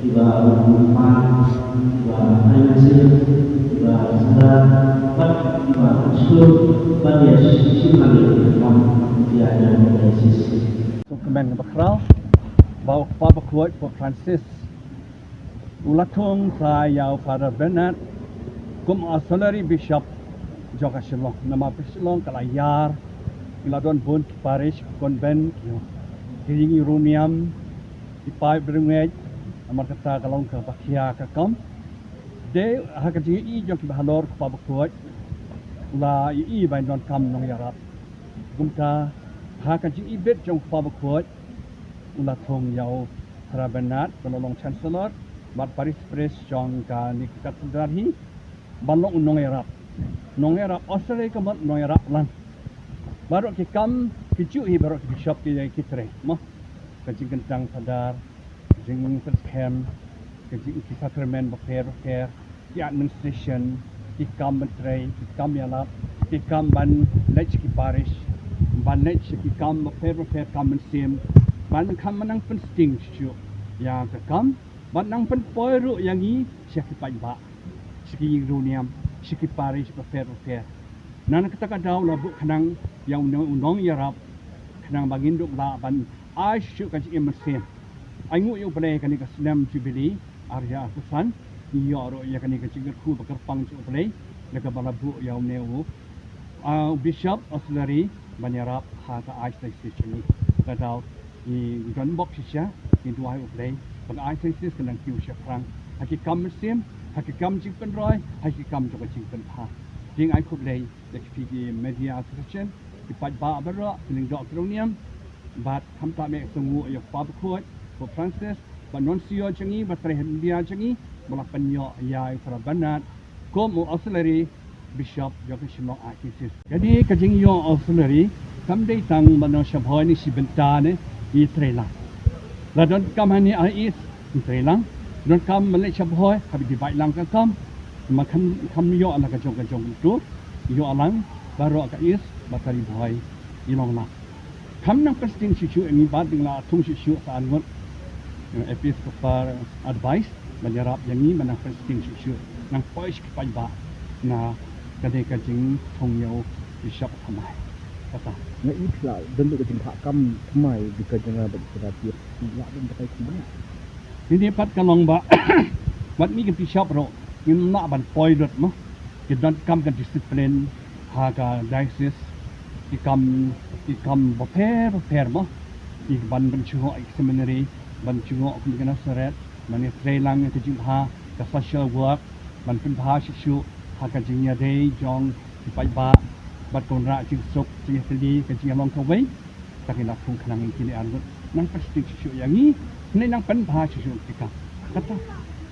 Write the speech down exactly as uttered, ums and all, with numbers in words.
kiba bun ban, kiba ai mynsiem, kiba sdang, bad kiba sdang, bad ïa shim lang ïa ka kam ïa ka diocese. Sngewkmen bakhraw ba u Kpa Bakhuid Pope Francis u la thung sa ïa u Father Bernard kum auxiliary bishop jong ka Shillong. Namar ka Shillong ka la ïar, ki la don bun ki parish, ki convent, ki, ki ïing riewniam, ki paip riewngeit, namar kata ka long kaba khia ka kam. Te ha ka jingïohi jong kiba halor u Kpa Bakhuid, u la ïohi ba in donkam nongïarap. Kumta ha ka jingïabit jong u Kpa Bakhuid, u la thung ïa u Father Bernard, ba la long chancellor bad parish priest jong kane ka cathedral hi, ban long u nongïarap. Nongïarap auxiliary ka mut nongïarap lang. Baroh ki kam kijuh hi baroh ki bishop ki ïa ki trei mo. Ka jingkyntang Father, ka jingpynskhem, ka jing ki sakrament bapher bapher, ki administration, ki kam ban trei, ki kam ïalap, ki kam ban leit sha ki parish, ban leit sha ki kam bapher bapher, kam mynsiem, ban kham nang pynsting shuh ïa ka kam, ban nang pynpoi ruh ïa ngi sha ki paidbah, sha ki ïing riewniam, sha ki parish bapher bapher. Na kata ka daw la buh khnang ïa u nong, u nongïarap, khnang ba ngin dup lah ban ai shuh ka jingim mynsiem. Ai nguh ïa U Blei kane ka snem Jubilee ar hajar arphew san, ngi ïoh ruh ïa kane ka jingkyrkhu ba kyrpang jong U Blei, da kaba la buh ïa une u, ah, u Bishop Auxiliary ban ïarap ha ka Archdiocese jong ngi. Ka daw ngi don bok shisha, ngi duwai U Blei ba ka Archdiocese kan nang kiew shaphrang ha ki kam mynsiem, ha ki kam jingpynroi, ha ki kam jong ka jingpynbha. Jingïakhublei ïa phi ki media association, ki paidbah baroh, ki lyngdoh ki rangniam, bad khamtam eh sngewbha ïa u Papa Bakhuid, Pope Francis, bad nuncio jong ngi, bad trei media jong ngi, ba la pynïoh ïa u Father Bernard kum u auxiliary bishop jong ka Shillong Archdiocese. Kane ka jingïoh auxiliary kam dei tang ban ïoh sha Bhoi ne shi bynta ne, i trei lang. La donkam hangne ha East, i trei lang. Donkam ban leit sha Bhoi, hap i divide lang ka kam. Ma kham, kham ïoh na ka jong ka jong tu, ïoh lang baroh ka East bad ka Ri Bhoi i long lang. Kham nang pynsting shuh shuh ïa ngi, bad dang la thung shuh shuh sa ar ngut, eh, Episcopal advice ban ïarap ïa ngi, ban nang pynsting shuh shuh, nang poi sha ki paidbah na kane ka jingthung ïa u bishop thymmai. Kata. Nga ïohi phi la don ka jingthah kam thymmai da ka jong nga bad ka jong phi, phi la don batai kumne. Kine pat ka long ba wat ngi ki bishop ruh ngim lah ban poi lut mo. Ki donkam ka discipline ha ka diocese, ki kam, ki kam bapher bapher mo. Ki ban pynjngoh ïa ki seminary, ban jngoh kum ki Nazareth, ban ïatrei lang ïa ka jingbha, ka social work, ban pynbha shuh shuh ha ka jingïadei jong ki paidbah bad ka wanrah jingsuk, jingïatylli, ka jingïalong kawei. Tang ïa la thung khnang ïa kine ar ngut, nang pynsting shuh shuh ïa ngi, ne nang pynbha shuh shuh ki kam. Kata.